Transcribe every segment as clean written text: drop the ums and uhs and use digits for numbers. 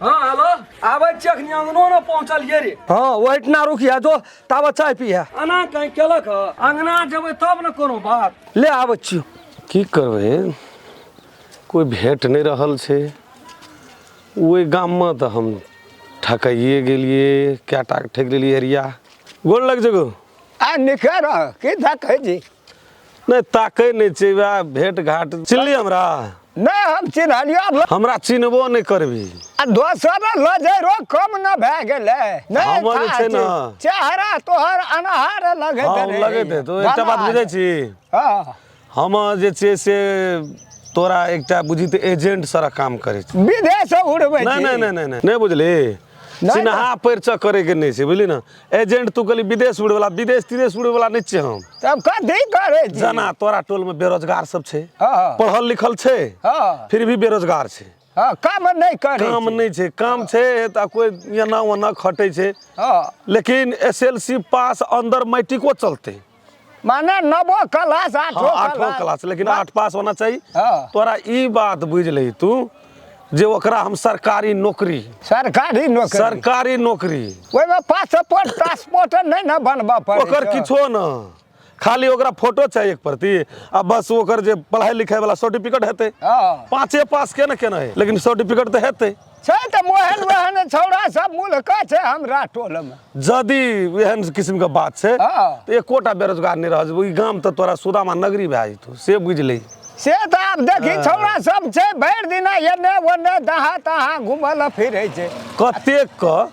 हाँ हेलो, आबै छी अखनी, अंगनो न पहुँचलियै रे। हाँ, ओहिठिना रुकिया जो, ताबे चाय पीहे। एना कहीं केलक हँ? अंगना जेबै तब ने कोनो बात। ले आबै छियौ। की करबै, कोइ भेट नहि रहल छै। ओहि गाममे तऽ हम ठकाइए गेलियै, कए टाके ठकि लेलियै। एरिया गोर लग जेगो। आ निके रह, की धकै छी? नहि ताकै नहि छै, वएह भेट घाट। चिन्हली हमरा? नहि, हम चिन्हलियो। हमरा चिन्हबो नहि करबी। आ दोसर लऽ जाइ रो कम न भए गेलै? नहि। हमर जे छै ने। चेहरा तोहर अनहार लगैत रहै। लगैत है तो एकटा बात बुझै छी? हँ। हम जे छै से तोरा एकटा बुझी तऽ एजेंट सारा काम करै छै। विदेश उड़बै? नहि नहि नहि नहि नहि नहि बुझली, चिन्हा परिचय करैके नहि छै, बुझली ने? एजेंट तू कहली विदेश उड़ैवला, विदेश तिदेश उड़ैवला नहि छियै हम। तब कथी करै छी? जेना तोरा टोलमे बेरोजगार सब छै, हँ। पढ़ल लिखल छै, हँ। फिर भी बेरोजगार छै। हँ, काम नहि करै। काम नहि छै, काम छै तऽ कोइ एना ओना खटै छै। हँ। लेकिन एस एल सी पास, अंदर मैट्रिको चलतै। माने नवो क्लास, आठो? हाँ, आठो क्लास, लेकिन 8 पास होना चाहिए। हाँ। तोरा ई बात बुझ लही तू जे ओकरा हम सरकारी नौकरी। सरकारी नौकरी? सरकारी नौकरी। ओहिमे पासपोर्ट तासपोर्ट नहि ने बनबऽ पड़ै? ओकर किछो न, खाली ओकरा फोटो चाही एक प्रति आ बस, ओकर जे पढ़ाई लिखाई वाला सर्टिफिकेट हेतै। हँ। पाँचे पास के ने केना है, लेकिन सर्टिफिकेट तऽ हेतै। छै तऽ मोहन वहन छौड़ा सब मुल्क छै हमरा टोलमे। यदि एहन किस्मके बात छै हँ। तऽ एकोटा बेरोजगार नहि रहल। ई गाम तऽ तोरा सुदामा नगरी भए जेतौ, से बुझि लही। से तऽ आब देखी, छौड़ा सब छै, भरि दिना एने ओने दहा तहा घुमल फिरै छै। कतेक के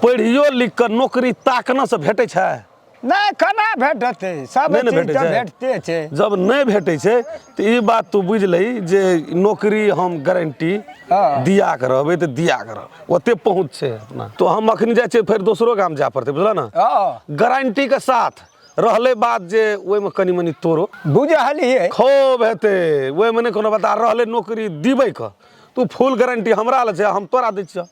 पढ़ियो लिख कऽ नौकरी ताकना से भेटै छै? नहि, केना भेटतै? सब नहि ने चीज भेटै तऽ छै। भेटते छै। जब नहि भेटै छै तऽ ई बात तू बुझि लही जे नौकरी हम गारंटी हँ। दिया के रहबै तऽ दिया के रहबै, ओते पहुँच छै अपना। तो हम अखनी जाइ छियै, फेर दोसरो गाम जाय पड़तै, बुझल ने? हँ। गारंटी के साथ रहलै बात जे ओहिमे कनि मनि तोरो बुझलियै। खूब हेतै, ओहिमे नहि कोनो बात। आ रहलै नौकरी दिबै के, तू फुल गारंटी हमरा लग छै, हम तोरा दै छियह,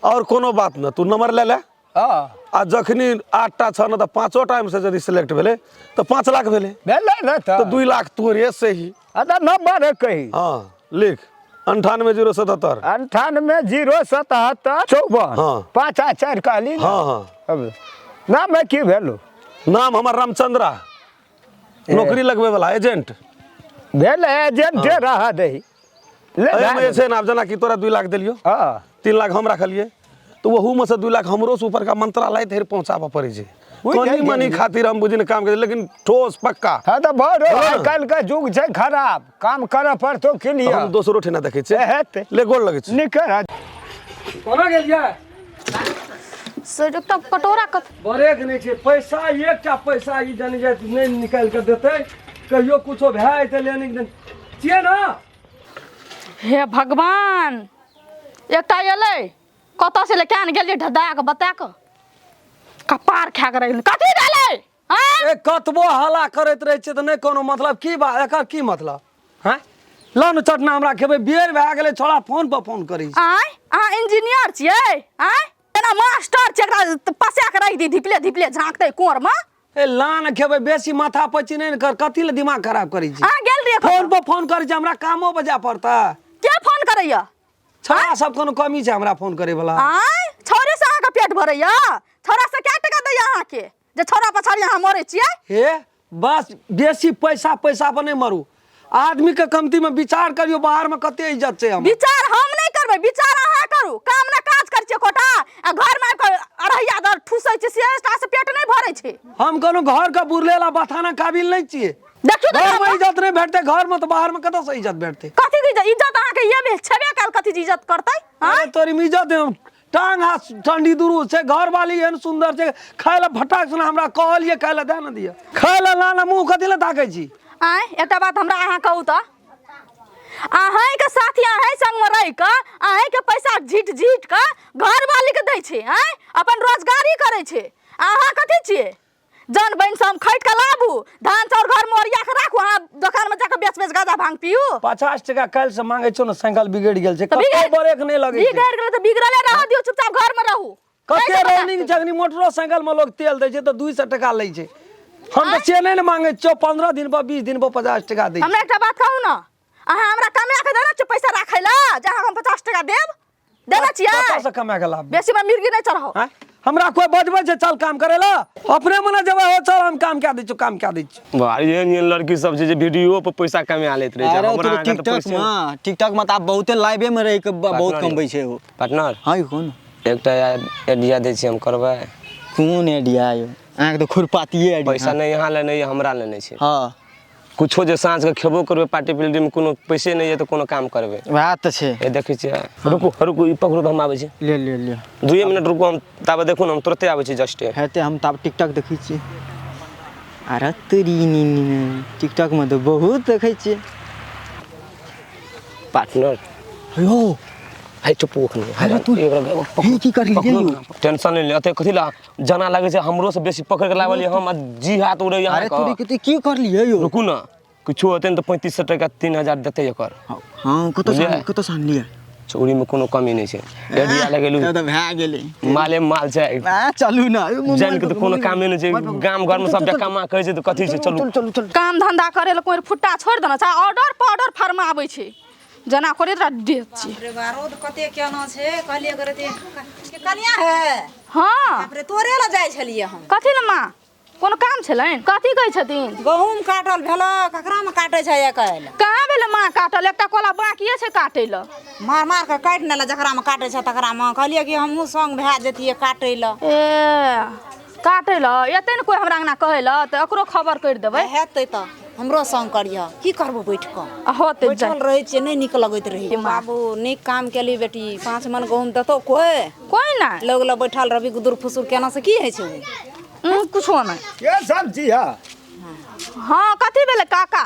आओर कोनो बात नहि। तू नंबर लए ले। हँ। आ जखनी 8टा छह ने तऽ पाँचो टाइम से यदि सिलेक्ट भेलै तऽ 5 लाख भेलै। भेलै ने? तऽ तऽ 2 लाख तोरे सही। आ तऽ नंबर कही। हँ, लिख, 98077। 9807754। हँ। 5 आ 4 कहली ने? हँ। अब नाम की भेलो? नाम हमर रामचंद्रा, नौकरी लगबै वाला एजेंट। भेल, एजेंटे रह दही ले। एहिमे जे छै ने, आब जेनाकि तोरा 2 लाख देलियौ, हँ। 3 लाख हम रखलियै, तऽ ओहूमे से 2 लाख हमरो से ऊपरका मंत्रालय धरि पहुँचाबऽ पड़ै छै। बुझि कनी गेलियै। मनी खातिर हम बुझि ने काम करै, लेकिन ठोस पक्का। हँ तऽ बड़ हँ। आइ काल्हिके युग छै खराब, काम करऽ पड़तौ के लिए। हम दोसरो ठेना देखै छियै। हेतै। ले, गोर लगै छै। नीके रह। कोना गेलियै? से एकटा कटोरा कत बरेक नहि छै। पैसा, एकटा पैसा ई जानि जाइत नहि निकालि कऽ देतै। कहियो कुछो भए जेतै लेने दिन छियै ने। हे भगवान, एकटा एलै कतऽ से, ले केहन गेलियै ढदा कऽ बता कऽ कपार खा कऽ रहि, कथी भेलै आँय? ए, कतबो हल्ला करैत रहै छियै तऽ नहि कोनो मतलब। की बात, एकर की मतलब? हँ, लऽ ने चटना, हमरा खेबै, बेर भए गेलै। छोड़ा फोन पर फोन करै छै। आँय, अहाँ इंजीनियर छियै? आँय, एना मास्टर छै, एकरा पसा कऽ राखि दी, धिपले धिपले झाँकतै कोरमे। ए, ला ने खेबै, बेसी माथा पची नहि ने कर। कथी लए दिमाग खराब करै छी? अहाँ गेल रहियै फोन कतऽ? पर फोन करै छै, हमरा कामो बजाय पड़तै। के फोन करैया? छोड़ा सब कोनो कमी छै हमरा फोन करे वाला? आँय, छौड़े से अहाँके पेट भरैया? छौड़ा से कए टका दैया अहाँके जे छौड़ा पछाड़ी अहाँ मरै छियै? हे बस, बेसी पैसा पैसा पर नहि मरू। आदमी के कमती में विचार करियो, बाहर में कते इज्जत छै हमर। विचार हम नहि करबै, विचार अहाँ करू। काम ने काज करै छियै कोटा, आ घर मे आबि कऽ अढ़ैया दर ठूसै छियै, से टा से पेट नहि भरै छै। हम कोनो घर के बुरलेला बथाना काबिल नहि छियै। देखियौ तऽ। घर में इज्जत नहि भेटतै घर में तऽ बाहर में कतऽ से इज्जत भेटतै? कथी के इज्जत? इज्जत अहाँके ये भेल छेबे काल, कथी के इज्जत करतै? आँय? अरे तोरी में इज्जत है, टांग हाथ ठंडी दुरू छै, घर वाली एहन सुंदर छै, खाय लए फटाक सुना हमरा कहलियै खाय लए दए ने दिअ, खाय लए ला ने। मुँह कथी लए ताकै छी? आँय, एकटा बात हमरा अहाँ कहू तऽ, अहाँके साथी अहाँ संगमे रहि कऽ अहाँके पैसा झीट झीट कऽ घरवाली के दै छै, आँय, अपन रोजगारी करै छै, अहाँ कथी छियै? जन बनि से हम खटि कऽ लाबू, धान चाउर घरमे ओरिया कऽ राखू, अहाँ दोकानमे जाकऽ बेच बेच गाजा भांग पीऊ। 50 टका काल्हि से मांगे छौ ने, साइकिल बिगड़ि गेल छै। तऽ कतौ ब्रेक नहि लगै छै। बिगड़ि गेलै तऽ बिगड़ले रहऽ दियौ, चुपचाप घरमे रहू। कते नहि रनिंग छै अखनी, मोटरोसाइकिल में लोग तेल दै छै तऽ 200 टका लै छै। हम तऽ से नहि ने मांगे छियौ, 15 दिन पर, 20 दिन पर 50 टका दै हमरा एकटा बात कहू ने, अहाँ हमरा कमा कऽ देने छियै पैसा राखै लए जे अहाँके हम 50 टका देब? देने छियै कतऽ से कमा के लाबबै? बेसी में मिर्गी नहि चढ़ाउ। आँय? हमरा कोई बजबै छै चल काम करे ला, अपने मने जेबै हो चल हम काम कए दै छियौ, काम कए दै छियौ। वाह, एहन एहन लड़की सब छै जे वीडियो पर पैसा कमा लैत रहै छै। अरे हमरा तो अहाँके तऽ टिकटॉक पैसे में, टिकटॉक में तऽ आब बहुते लाइवे में रहि के बहुत पार्टनर कमबै छै ओ। पार्टनर। हाँ यौ, कोन एकटा आइडिया दै छी, हम करबै? कोन आइडिया यौ? अहाँके तऽ खुरपातिये आइडिया। पैसा नहि यहाँ ले, नहि हमरा ले नहि छै। हाँ। कुछो जे साँझ के खेबो करबै पार्टी पिल्टी में, कोनो पैसे नहि यऽ तऽ कोनो काम करबै। वएह तऽ छै। ए देखै छियै, रुकू रुकू, ई पकड़ू तऽ हम आबै छी। ले ले ले। 2 मिनट रुकू, हम ताबे देखू ने, हम तुरते आबै छी जस्टे। हेतै, हम ताब टिकटॉक देखै छियै। अरे तोरी नी नी नी, टिकटॉक में तऽ बहुत देखै छियै। पार्टनर। यौ। हाय चुप एखन। अरे तू- हे, की करलियै यौ? टेंशन नहि ले, एते कथी ला जना लागै छै हमरो से बेसी पकड़ के लावल हम आ जी हाथ उड़ै अरे तोरी के की करलियै यौ? रुकू ने, किछो हेतै ने तऽ 3500 टका 3000 देतै एकर। हाँ, कतऽ बुझलियै? कतऽ से आनलियै? चोरी में कोनो कमी नहि छै। एडिया लगेलू। तब तऽ भए गेलै। माले माल छै। आ, चलू ने। जानि के तऽ कोनो कामे नहि छै, गाम घर में सब बेकामा कहै छै तऽ कथी छै, चलू। चलू चलू। काम धंधा करे लए कोइ फुट्टा छोड़ि देने छै, ऑर्डर पर ऑर्डर फरमाबै छै, जेना करे तोरा देह छी। बाप रे बा, रौद कते केना छै, कहलियै करे के कनिया है। हाँ। बाप रे, तोरे लए जाइ छलियै हम। कथी ले माँ, कोनो काम छलनि? कथी कहै छथिन? गहूम काटल भेल, ककरामे काटै छै आइ काल्हि? कहाँ भेलै माँ काटल, एकटा कोला बाकिए छै काटै लए। मार मार के काटि ने ले, जकरामे काटै छै तकरामे। कहलियै कि हमहूँ संग भए जैतियै काटै लए। ए काटै लए एतै ने कोइ हमरा अंगना कहै लए तऽ एकरो खबर करि देबै। हेतै तऽ हमरो संग करिह, की करबो बैठ कऽ? आ होतै जाय। बैठल रहै छियै, नहि नीक लगैत रहै। बाबू नीक काम केली बेटी, 5 मन गहूम देतौ कोइ? कोइ नहि। लोग लग बैठल रहबी गुदुर फुसुर केना से की होइ छै? उ कुछो नहि। के सब छी है? हाँ, कथी भेलै काका?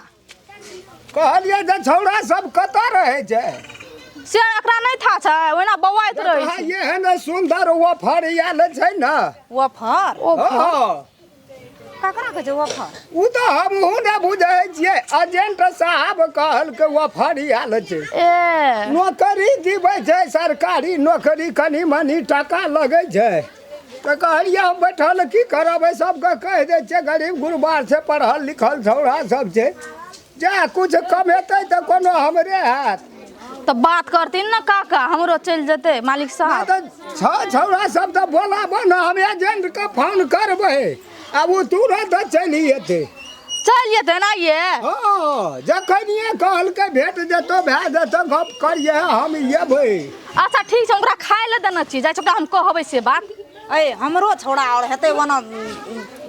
कहलियै जे छौड़ा सब कतऽ रहै छै? से एकरा नहि था छै, ओहिना बौआइत रहै छै। एहन सुन्दर ऑफर आयल छै ने। ऑफर? हँ। ककरा कहै छै ऑफर? ओ तऽ हमहूँ नहि बुझै छियै, एजेंट साहब कहलकै ऑफर आयल छै। ए नौकरी दिबै छै, सरकारी नौकरी, कनि मनि टाका लगै छै। तऽ कहलियै हम बैठल की करबै, सबके कहि दै छियै गरीब गुरबा छै, पढ़ल लिखल छौड़ा सब छै, जा कुछ कमेतै तऽ कोनो हमरे हैत। तऽ बात करथिन ने काका, हमरो चलि जेतै मालिक साहब। तऽ छौड़ा सब तऽ बोलाबऽ ने, हम एजेंटके फोन करबै आ ओ तुरंत चलि एतै। चलि जेतै ने ये? हँ, जखनिये कहलकै भेट जेतौ, भए जेतौ, गप करिहे, हम एबै। अच्छा ठीक छै, ओकरा खाय लए देने छी, जाइ छी ओकरा हम कहबै से बात। ए हमरो छौड़ा आओर हेतै ओना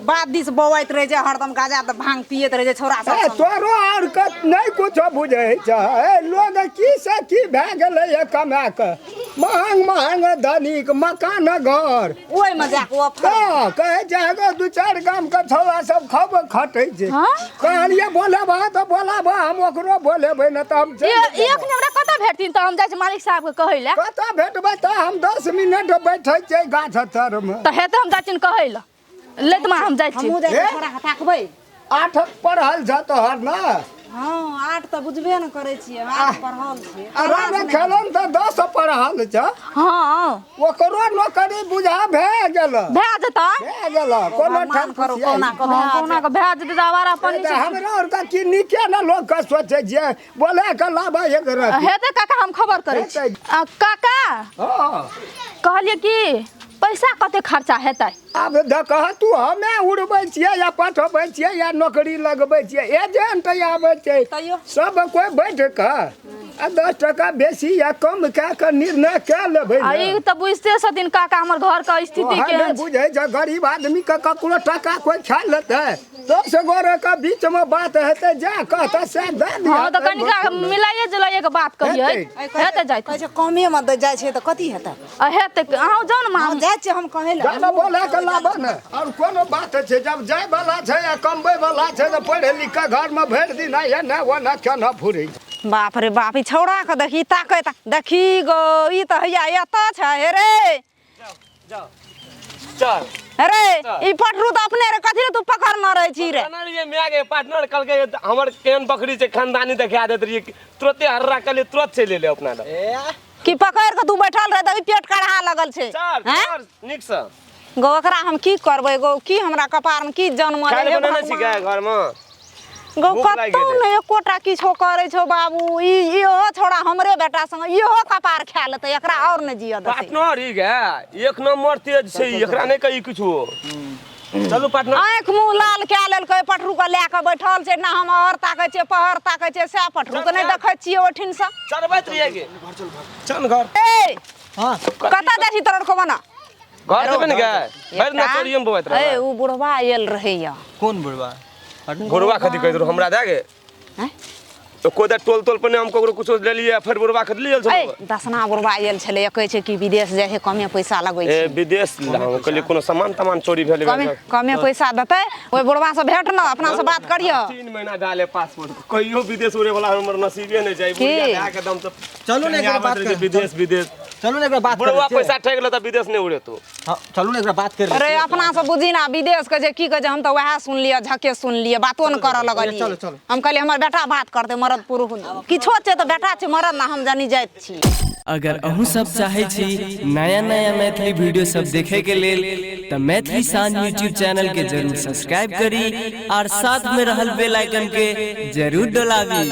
बात दिस बौआइत रहै छै, हरदम गाजा तऽ भांग पियैत रहै छै छौड़ा सब। ए तोरो आओर के नहि कुछो बुझै छै। ए लोग की से की भए गेलै ये कमा कऽ, महंग महंग धनिक मकान घर, ओहिमे जाकऽ ऑफर। तऽ कहै छै एगो 2-4 गामके छौड़ा सब खूब खटै छै। कहलियै बोलेबह तऽ बोलाबह, हम ओकरो बोलेबै ने तऽ हम चलि जेबै। एखन हमरा कतऽ भेटथिन तऽ हम जाइ छी मालिक साहबके कहै लए। कतऽ भेटबै तऽ हम 10 मिनट बैठै छियै गाछ तरमे। तऽ हेतै, हम जाइ छी कहै लए। लेत माँ, हम जाइ छी। हमहूँ जाइ छी छौड़ा के ताकबै। 8 पढ़ल छ तोहर ने? हाँ, 8 तऽ बुझबे ने करै छियै, 8 पढ़ल छियै। आ रामे खेलन तऽ 10 पढ़ल छ। हाँ। ओकरो नौकरी बुझा भए गेल। भए जेतै? भए गेल। कोनो ठाम करू, कहुना कऽ भए हाँ, कहुना कऽ भए जेतै तऽ आवारा पानी तऽ हमरा आरके की नीके ने लोकके सोचै छियै, बोले के लाबऽ एक रत्ती। हेतै काका, हम खबर करै छी। हेतै। आ, काका। हाँ। कहलियै कि पैसा कते खर्चा हेतै? आब देखह तू, हमे उड़बै छियै या पठबै छियै या नौकरी लगबै छियै, एजेंट आबै छै, तैयो? सब कोइ बैठ कऽ आ 10 टका बेसी या कम कए कऽ निर्णय कए लेबै आ ने। ई तऽ बुझिते छथिन काका हमर घर के स्थिति ओहए केहन नहि छै। बुझै छै, गरीब आदमी के ककरो टका कोइ खा लेतै? 10 गोरे के बीच में बात हेतै, जा कहतै से दए दिहऽ। हाँ, तऽ कनिका मिलाइए जुलाइए के बात करियै। हेतै। हेतै जाइ। कहै छै कमे मे दै जाइ छै तऽ कथी हेतै? आ हेतै, अहाँ जाउ ने माँ। हम जाइ छियै, हम कहै लए। जाना बोले के लाबऽ ने, और कोनो बात छै? जब जाय वाला छै या कमबै वाला छै तऽ पढ़ि लिख कऽ घर में भरि दिन एने ओने केना फुरै छै। बाप रे बाप, ई छौड़ा के देखी ताकैत देखी गो, ई तऽ हैया एतऽ छै। हे रे चल हे रे, ई पटरू तऽ अपने रे, कथी रे तू पकड़ने रहै छी रे? कहने रहियै माय के पार्टनर, कहलकै हमर केहन बकरी छै खानदानी, देखा दैत रहियै, तुरते हर्रा कहलियै तुरंत चलि एलै अपना लग। कि पकड़ के तू बैठल रह, तऽ पेट कढ़ा लगल छै। चल हैं? चल नीक से गो, ओकरा हम की करबै गो, की हमरा कपार में की जन्म खाय लए हे बनेने छी भगवान। गाय घर में? गौ भूख लागि कतौ गेलै। ने एकोटा किछो करै छौ बाबू। ई इहो छोड़ा हमरे बेटा संग इहो कपार खा लेतै, एकरा और ने जियऽ देतै। पार्टनर ई गे एक नंबर तेज छै ई, एकरा नहि कही किछो। चलू पार्टनर। आँखि मुँह लाल कए लेलकै, पटरू के लए कऽ बैठल छै। ना हम अहर ताकै छियै पहर ताकै छियै, सएह पटरू के नहि देखै छियै ओहिठिनसँ। चढ़बैत रहियै गे। चल ने घर। ए हाँ कतऽ जाइ छी तोरा को बना घर जेबै ने गे, भरि दिना चोरिये मे बौआइत ए रहबै। उ बुढ़वा आयल रहैया। कोन बुढ़वा? बुढ़वा खदी कहैत रहौ हमरा दए गे। हैं? तो कोई टोल तोल पर हम ककरो कुछो लेलियै, फेर बुढ़वा खद लियल ए छलौ। दसना बुढ़वा आयल छलै, कहै छै कि विदेश जाइ छै, कमे पैसा लगै ए छै। विदेश हम कहलियै कोनो सामान तामान चोरी भेलै। कमे कमे पैसा देतै। ओहि बुढ़वा से भेट न, अपना से बात करियौ। 3 महीना भए गेलै पासपोर्ट, कहियो विदेश उड़े वाला हमर नसीबे नहि छै। की? बुढ़िया दए के दम तऽ चलू ने एक बेर बात आबैत रहै छै कर। विदेश विदेश। चलू ने एक बेर बात कर बुढ़वा लै छियै। पैसा ठकि लेता विदेश नहि उड़ेतौ। हाँ, चलू ने एक बेर बात कर लै अरे छियै। अपना सब बुझी ना विदेश के जे की कहै छै, हम तऽ वएह सुनलियै, झके सुनलियै, बातो ने करऽ लगलियै। चलू, चलू। हम कहलियै हमर बेटा बात करतै, मरद पुरुष किछो छै तऽ बेटा छै मरद ना, हम जानी जाइत छी। अगर अहूँ सब चाहै छी नया नया मैथिली वीडियो सब देखे के लेल तऽ मैथिली शान यूट्यूब चैनल के जरूर सब्सक्राइब करी और साथ में रहल बेल आइकन के जरूर डोलाबी।